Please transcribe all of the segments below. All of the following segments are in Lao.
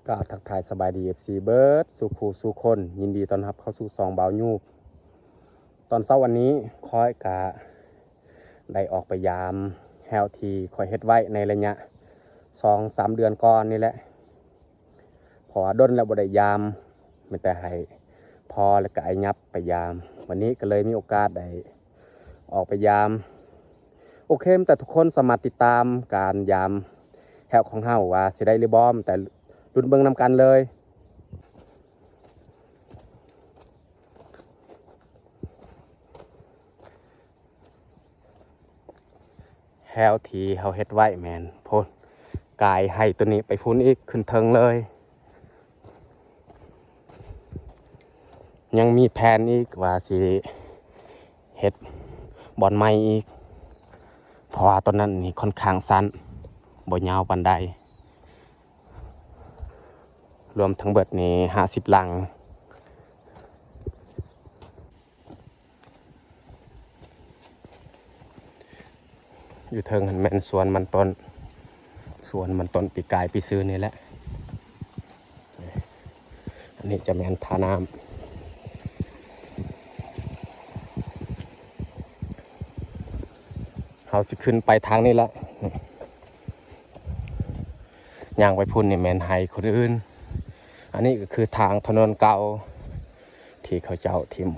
ກໍທັກທາຍສະບາຍດີ ເອັຟຊີ ເບິດສູ່ຄູ່ສູ່ຄົນ, ຍິນດີຕ້ອນຮັບເຂົ້າສູ່ຊ່ອງບ່າວຍູບ. ຕອນເຊົ້າວັນນີ້ຂ້ອຍກະໄດ້ອອກໄປຢາມແຮ້ວທີ່ຂ້ອຍເຮັດໄວ້ໃນໄລຍະສອງສາມເດືອນກ່ອນນີ້ແຫຼະ, ເພາະວ່າດົນແລ້ວບໍ່ໄດ້ຢາມ, ມີແຕ່ໃຫ້ພໍ່ແລະກະອ້າຍຫຍັບໄປຢາມ. ວັນນີ້ກໍເລີຍມີໂອກາດໄດ້ ອອກໄປຢາມ. ໂອເຄ, ແຕ່ທຸກຄົນສາມາດຕິດຕາມການຢາມແຮ້ວຂອງເຮົາວ່າຊິໄດ້ຫຼືບໍ່, ແຕ່ລຸ້ນເບິ່ງນຳກັນເລີຍ. ແຮ້ວທີ່ເຮົາເຮັດໄວ້ແມ່ນພຸ້ນ, ກາຍໄຮ່ຕົວນີ້ໄປພຸ້ນອີກ, ຂຶ້ນເທິງເລີຍ. ຍັງມີແຜນອີກວ່າຊິເຮັດບ່ອນໃໝ່ອີກ, ເພາະວ່າຕອນນັ້ນນີ້ຄ່ອນຂ້າງສັ້ນ, ບໍ່ຍາວປານໃດ. ລວມທັງເບິດນີ້ຫ້າສິບຫຼັງ. ຢູ່ເທິງຫັ້ນແມ່ນສວນມັນຕົ້ນ, ສວນມັນຕົ້ນປີກາຍປີຊືນນີ້ແຫຼະ. ອັນນີ້ຈະແມ່ນທ່ານ້ຳ. ເຮົາຊິຂຶ້ນໄປທາງນີ້ແຫຼະ, ຍ່າງໄປພຸ້ນນີ້ແມ່ນໄຮ່ຄົນອື່ນ. ອັນນີ້ກໍຄືທາງຖະໜົນເກົ່າທີ່ເຂົາເຈົ້າຖິ້ມ.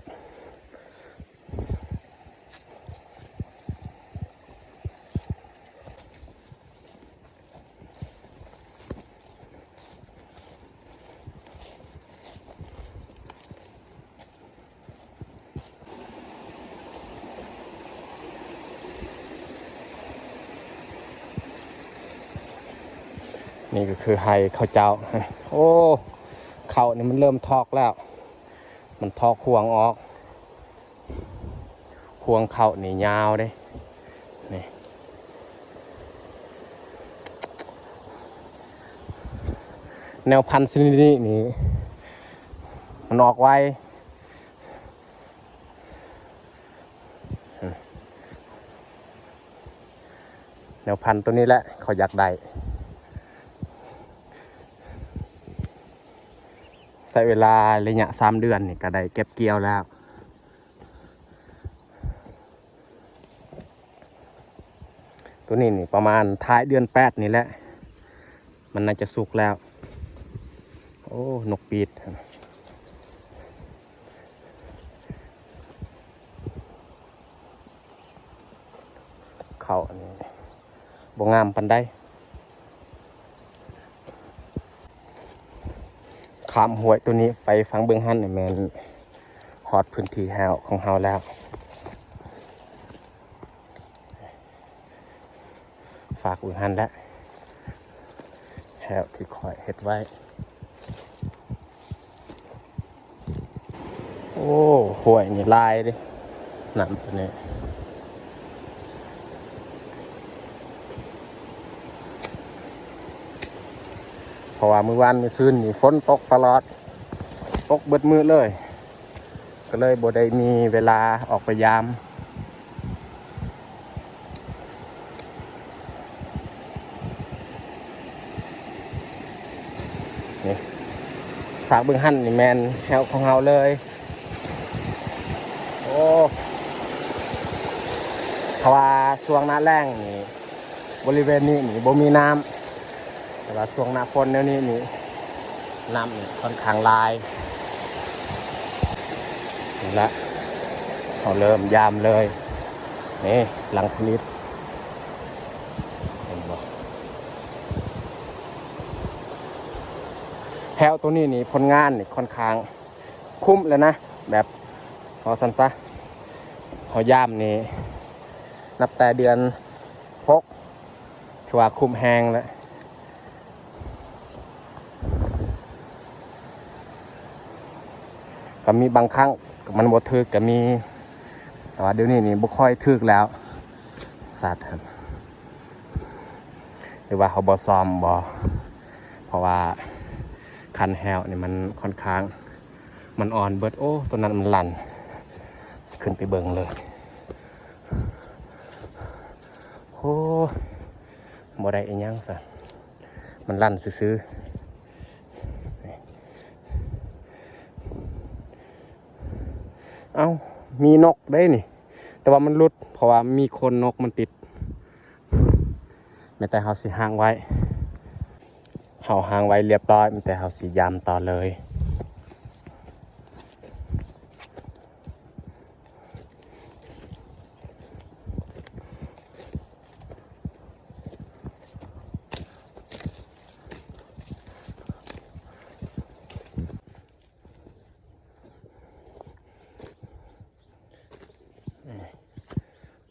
ນີ້ກໍຄືໄຮ່ເຂົາເຈົ້າ. ໂອ້ ເຂົ້ານີ້ມັນເລີ່ມຖອກແລ້ວ, ມັນຖອກຮວງອອກ. ຮວງເຂົ້ານີ້ຍາວເດ້ ນີ້ ແນວພັນຊະນິດນີ້ນີ້ ມັນອອກໄວ. ແນວພັນໂຕນີ້ແຫຼະ ເຂົາຢາກໄດ້. ໃຊ້ເວລາໄລຍະສາມເດືອນນີ້ ກໍໄດ້ເກັບກ່ຽວແລ້ວ. ໂຕນີ້ນີ້ປະມານທ້າຍເດືອນແປດນີ້ແຫຼະ ມັນໜ້າຈະສຸກແລ້ວ. ໂອ້ ນົກປີດ ເຂົ້າອັນນີ້ບໍ່ງາມປານໃດ. ຂ້າມຫ້ວຍໂຕນີ້ໄປຝັ່ງເບື້ອງຫັ້ນນີ້ ແມ່ນຮອດພື້ນທີ່ແຮ້ວຂອງເຮົາແລ້ວ. ຝາກເບິ່ງຫັ້ນແຫຼະ ແຮ້ວທີ່ຂ້ອຍເຮັດໄວ້. ໂອ້ ຫ້ວຍນີ້ຫຼາຍເດ້ ນ້ຳໂຕນີ້ ເພາະວ່າມື້ວານມື້ຊືນນີ້ຝົນຕົກຕະຫຼອດ ຕົກເບິດມື້ເລີຍ. ກໍເລີຍບໍ່ໄດ້ມີເວລາອອກໄປຢາມ. ນີ້ ຝາກເບິ່ງຫັ້ນນີ້ແມ່ນແຮ້ວຂອງເຮົາເລີຍ. ໂອ້ ເພາະວ່າຊ່ວງໜ້າແລ້ງນີ້ ບໍລິເວນນີ້ນີ້ບໍ່ມີນ້ຳ, ແຕ່ວ່າຊ່ວງໜ້າຝົນແນວນີ້ນີ້ ນ້ຳນີ້ຄ່ອນຂ້າງຫຼາຍ. ນີ້ລະ ເຮົາເລີ່ມຢາມເລີຍ. ນີ້ ຫຼັງຜະລິດ ເຫັນບໍ່? ແຖວໂຕນີ້ນີ້ ຜົນງານນີ້ຄ່ອນຂ້າງ ຄຸ້ມແລ້ວນະ ແບບ ເວົ້າຊັ້ນຊະ ເຮົາຢາມນີ້ ນັບແຕ່ເດືອນຫົກ ຖືວ່າຄຸ້ມແຮງແລ້ວ. ກໍມີບາງຄັ້ງມັນບໍ່ຖືກກໍມີ, ແຕ່ວ່າດຽວນີ້ນີ້ບໍ່ຄ່ອຍຖືກແລ້ວ ສັດຫັ້ນ. ຫຼືວ່າເຮົາບໍ່ຊ້ອມບໍ? ເພາະວ່າຄັນແຮ້ວນີ້ມັນຄ່ອນຂ້າງ ມັນອ່ອນເບິດ. ໂອ້ ໂຕນັ້ນມັນລັນ, ຊິຂຶ້ນໄປເບິ່ງເລີຍ. ໂອ້ ບໍ່ໄດ້ອີ່ຫຍັງຊະ, ມັນລັນຊື່ໆ. ເອົ້າ ມີນົກເດ້ນີ້ ແຕ່ວ່າມັນຫຼຸດ ເພາະວ່າມີຄົນນົກມັນຕິດ. ແມ່ນແຕ່ເຮົາຊິຫ້າງໄວ້ ເຮົາຫ້າງໄວ້ລຽບຮ້ອຍ ແມ່ນແຕ່ເຮົາຊິຢາມຕໍ່ເລີຍ.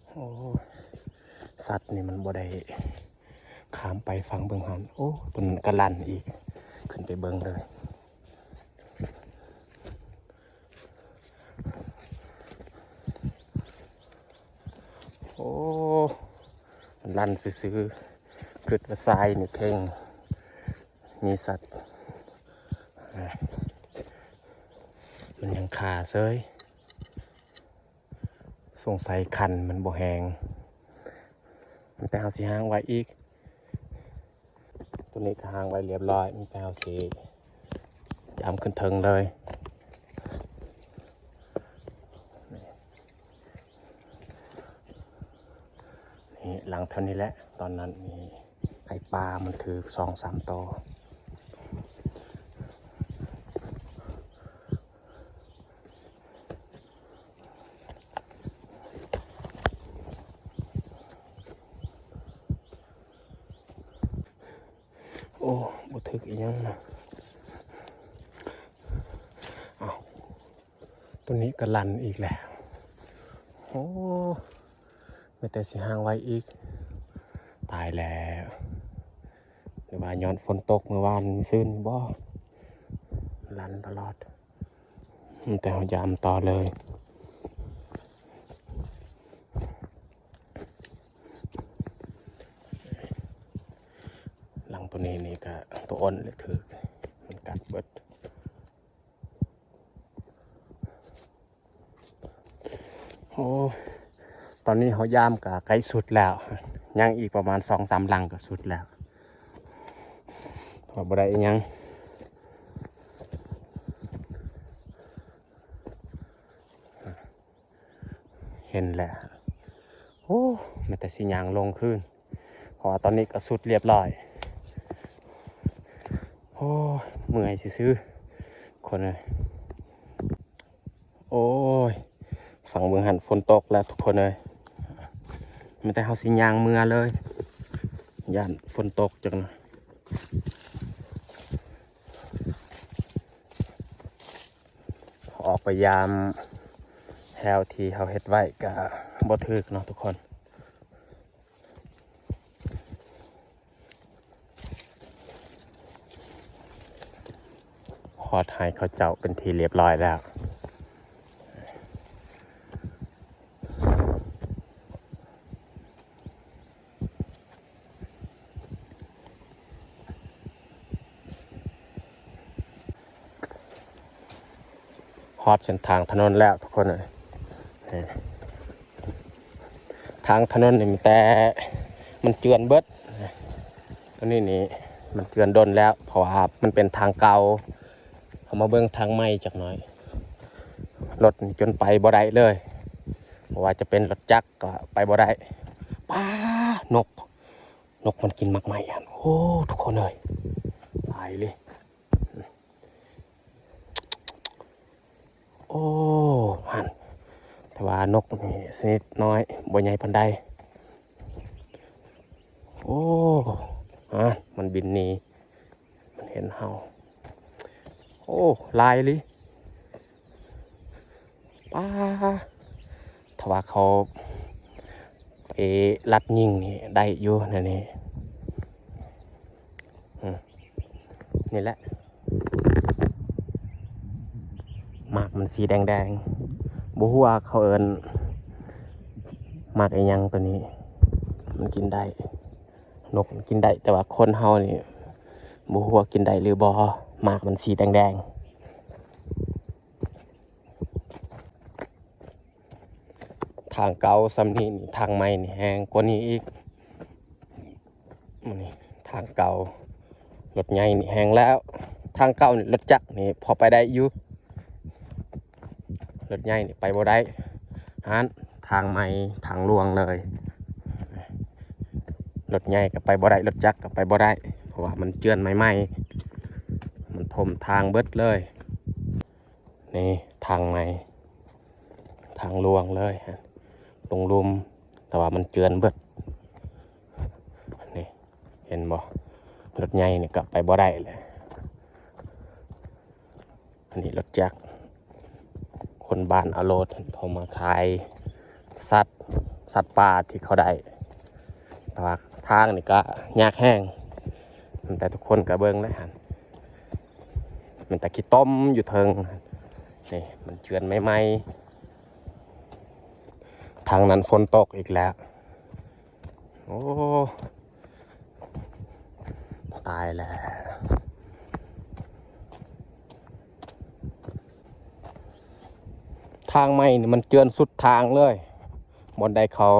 ໂອ້ ສັດນີ້ມັນບໍ່ໄດ້ຂ້າມໄປຝັ່ງເບື້ອງຫັ້ນ. ໂອ້ ເພິ່ນກະລັ່ນອີກ ຂຶ້ນໄປເບິ່ງເລີຍ. ໂອ້ ລັ່ນຊື່ໆ ຄິດວ່າຊາຍນີ້ເຄັ່ງ ມີສັດ ມັນຍັງຄາເສີຍ. ສົງໄສຄັນມັນບໍ່ແຮງ ແຕ່ເຮົາຊິຫ້າງໄວ້ອີກ. ໂຕນີ້ກໍຫ້າງໄວ້ລຽບຮ້ອຍ ແຕ່ເຮົາຊິຢາມຂຶ້ນເທິງເລີຍ. ນີ້ຫຼັງເທົ່ານີ້ແຫຼະ ຕອນນັ້ນນີ້ໄກ່ປ່າມັນຖືກສອງສາມໂຕ. ໂອ້ ບໍ່ຖືກອີ່ຫຍັງນະ. ເອົ້າ ໂຕນີ້ກໍລັ່ນອີກແລ້ວ. ໂອ້ ມີແຕ່ຊິຫ້າງໄວ້ອີກ. ຕາຍແລ້ວ ຫຼືວ່າຍ້ອນຝົນຕົກມື້ວານມື້ຊືນນີ້ບໍ? ລັ່ນຕະຫຼອດ ແຕ່ເຮົາຢາມຕໍ່ເລີຍ. ຫຼັງໂຕນີ້ນີ້ກະໂຕອ່ອນແຫຼະຖືກ ມັນກັດເບິດ. ໂອ້ ຕອນນີ້ເຮົາຢາມກະໃກ້ສຸດແລ້ວ ຍັງອີກປະມານສອງສາມຫຼັງກະສຸດແລ້ວ ເພາະບໍ່ໄດ້ອີ່ຫຍັງ. ເຫັນແລ້ວ ໂອ້ ມີແຕ່ຊິຍ່າງລົງຄືນ ເພາະວ່າຕອນນີ້ກໍສຸດລຽບຮ້ອຍ. ໂອ້ ເມື່ອຍຊື່ໆ ຄົນເອີຍ. ໂອ້ຍ ຝັ່ງເບື້ອງຫັ້ນຝົນຕົກແລ້ວທຸກຄົນເອີຍ. ມີແຕ່ເຮົາຊິຍ່າງເມືອເລີຍ ຢ້ານຝົນຕົກຈັກໜ່ອຍ. ອອກໄປຢາມແຖວທີ່ເຮົາເຮັດໄວ້ກະບໍ່ຖືກເນາະທຸກຄົນ. ຮອດໄຮ່ເຂົາເຈົ້າເປັນທີ່ລຽບຮ້ອຍແລ້ວ. ຮອດເສັ້ນທາງຖະໜົນແລ້ວທຸກຄົນເອີຍ. ທາງຖະໜົນນີ້ມີແຕ່ມັນເຈື່ອນເບິດ. ໂຕນີ້ນີ້ມັນເຈື່ອນດົນແລ້ວ ເພາະວ່າມັນເປັນທາງເກົ່າ. ເຮົາມາເບິ່ງທາງໃໝ່ຈັກໜ້ອຍ. ລົດນີ້ຈົນໄປບໍ່ໄດ້ເລີຍ ບໍ່ວ່າຈະເປັນລົດຈັກກໍໄປບໍ່ໄດ້. ປ້າ ນົກ ນົກມັນກິນໝາກໄມ້ຫັ້ນ. ໂອ້ ທຸກຄົນເອີຍ ຫຼາຍເລີຍ. ໂອ້ ຫັ້ນ ແຕ່ວ່ານົກນີ້ຊະນິດນ້ອຍ ບໍ່ໃຫຍ່ປານໃດ. ໂອ້ ຮະ ມັນບິນໜີ ມັນເຫັນເຮົາ. ໂອ້ ຫຼາຍອີ່ຫຼີ. ປ້າ ຖ້າວ່າເຂົາໄປລັດຍິງນີ້ໄດ້ຢູ່ແນວນີ້. ອືມ ນີ້ແຫຼະ ໝາກມັນສີແດງໆ ບໍ່ຮູ້ວ່າເຂົາເອີ້ນໝາກອີ່ຫຍັງໂຕນີ້. ມັນກິນໄດ້ ນົກມັນກິນໄດ້ ແຕ່ວ່າຄົນເຮົານີ້ບໍ່ຮູ້ວ່າກິນໄດ້ຫຼືບໍ່ ໝາກມັນສີແດງໆ. ທາງເກົ່າສ່ຳນີ້ນີ້ ທາງໃໝ່ນີ້ແຮງກວ່ານີ້ອີກ. ນີ້ທາງເກົ່າ ລົດໃຫຍ່ນີ້ແຮງແລ້ວ. ທາງເກົ່ານີ້ ລົດຈັກນີ້ພໍໄປໄດ້ຢູ່. ລົດໃຫຍ່ນີ້ໄປບໍ່ໄດ້. ຫັ້ນ ທາງໃໝ່ ທາງຫຼວງເລີຍ. ລົດໃຫຍ່ກໍໄປບໍ່ໄດ້ ລົດຈັກກໍໄປບໍ່ໄດ້ ເພາະວ່າມັນເຈື່ອນໃໝ່ໆ ມັນຖົມທາງເບິດເລີຍ. ນີ້ທາງໃໝ່ ທາງຫຼວງເລີຍ ລົງລຸ່ມ ແຕ່ວ່າມັນເຈື່ອນເບິດ. ນີ້ ເຫັນບໍ່? ລົດໃຫຍ່ນີ້ກໍໄປບໍ່ໄດ້ແຫຼະ. ອັນນີ້ລົດຈັກ ຄົນບ້ານເອົາລົດເຂົາມາຂາຍສັດ ສັດປ່າທີ່ເຂົາໄດ້. ແຕ່ວ່າທາງນີ້ກໍຍາກແຮງ ແຕ່ທຸກຄົນກໍເບິ່ງແຫຼະຫັ້ນ ມັນຕະຂີ້ຕົມຢູ່ເທິງ. ນີ້ມັນເຈື່ອນໃໝ່ໆ. ທາງນັ້ນຝົນຕົກອີກແລ້ວ. ໂອ້ ຕາຍແລ້ວ. ທາງໃໝ່ນີ້ມັນເຈື່ອນສຸດທາງເລີຍ. ບ່ອນໃດເຂົາ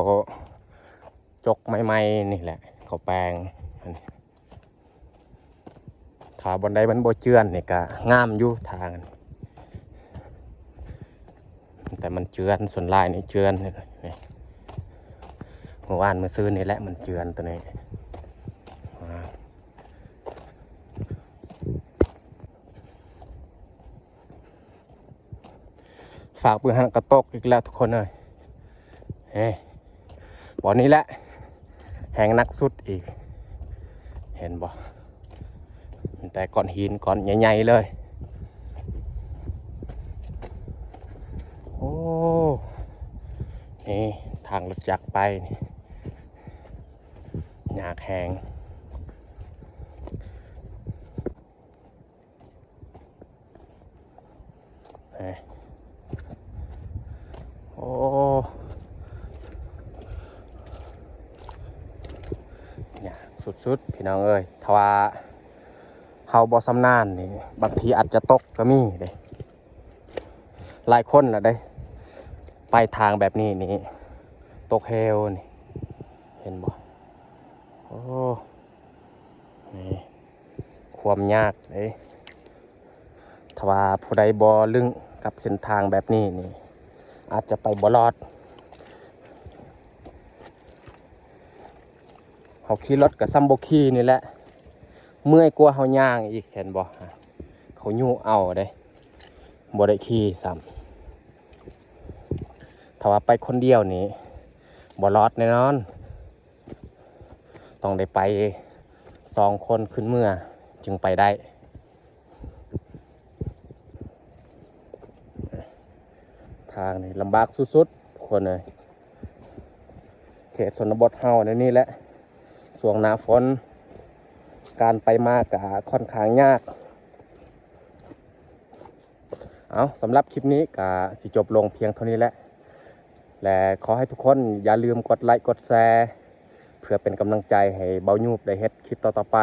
ຈົກໃໝ່ໆນີ້ແຫຼະ ເຂົາແປງ. ຖ້າບ່ອນໃດມັນບໍ່ເຈື່ອນນີ້ກະງາມຢູ່ທາງ ແຕ່ມັນເຈື່ອນ ສ່ວນຫຼາຍນີ້ເຈື່ອນ. ນີ້ ມື້ວານມື້ຊືນນີ້ແຫຼະມັນເຈື່ອນໂຕນີ້. ອ່າ ຟາກມື້ຫັ້ນກໍຕົກອີກແລ້ວທຸກຄົນເອີຍ. ເອີ ບ່ອນນີ້ແຫຼະແຮງໜັກສຸດອີກ ເຫັນບໍ່? ມີແຕ່ກ້ອນຫີນກ້ອນໃຫຍ່ໆເລີຍ. ໂອ້ ນີ້ທາງລົດຈັກໄປນີ້ ຍາກແຮງ. ໂອ້ ຍາກສຸດໆ ພີ່ນ້ອງເອີຍ. ຖ້າວ່າເຮົາບໍ່ຊຳນານນີ້ ບາງທີອາດຈະຕົກກໍມີເດ້. ຫຼາຍຄົນລະເດ້ ໄປທາງແບບນີ້ນີ້ ຕົກເຫວນີ້ ເຫັນບໍ່? ໂອ້ ນີ້ ຄວາມຍາກເດ້. ຖ້າວ່າຜູ້ໃດບໍ່ລຶ້ງກັບເສັ້ນທາງແບບນີ້ນີ້ ອາດຈະໄປບໍ່ລອດ. ເຮົາຂີ່ລົດກໍສ່ຳບໍ່ຂີ່ນີ້ແຫຼະ ເມື່ອຍກວ່າເຮົາຍ່າງອີກ ເຫັນບໍ່? ເຂົາຍູ້ເອົາເດ້ ບໍ່ໄດ້ຂີ່ຊ້ຳ. ຖ້າວ່າໄປຄົນດຽວນີ້ ບໍ່ລອດແນ່ນອນ. ຕ້ອງໄດ້ໄປສອງຄົນຂຶ້ນເມືອຈຶ່ງໄປໄດ້. ທາງນີ້ລຳບາກສຸດໆ ທຸກຄົນເອີຍ. ເຂດຊົນນະບົດເຮົາແນວນີ້ແຫຼະ ຊ່ວງໜ້າຝົນ ການໄປມາກໍຂ້ອນຂ້າງຍາກ. ເອົາ ສຳລັບຄລິບນີ້ກໍຊິຈົບລົງພຽງເທົ່ານີ້ແຫຼະ ແລະ ຂໍໃຫ້ທຸກຄົນຢ່າລືມກົດໄລກົດແຊ ເພື່ອເປັນກຳລັງໃຈໃຫ້ເບົາຍູບໄດ້ເຮັດຄລິບຕໍ່ໆໄປ.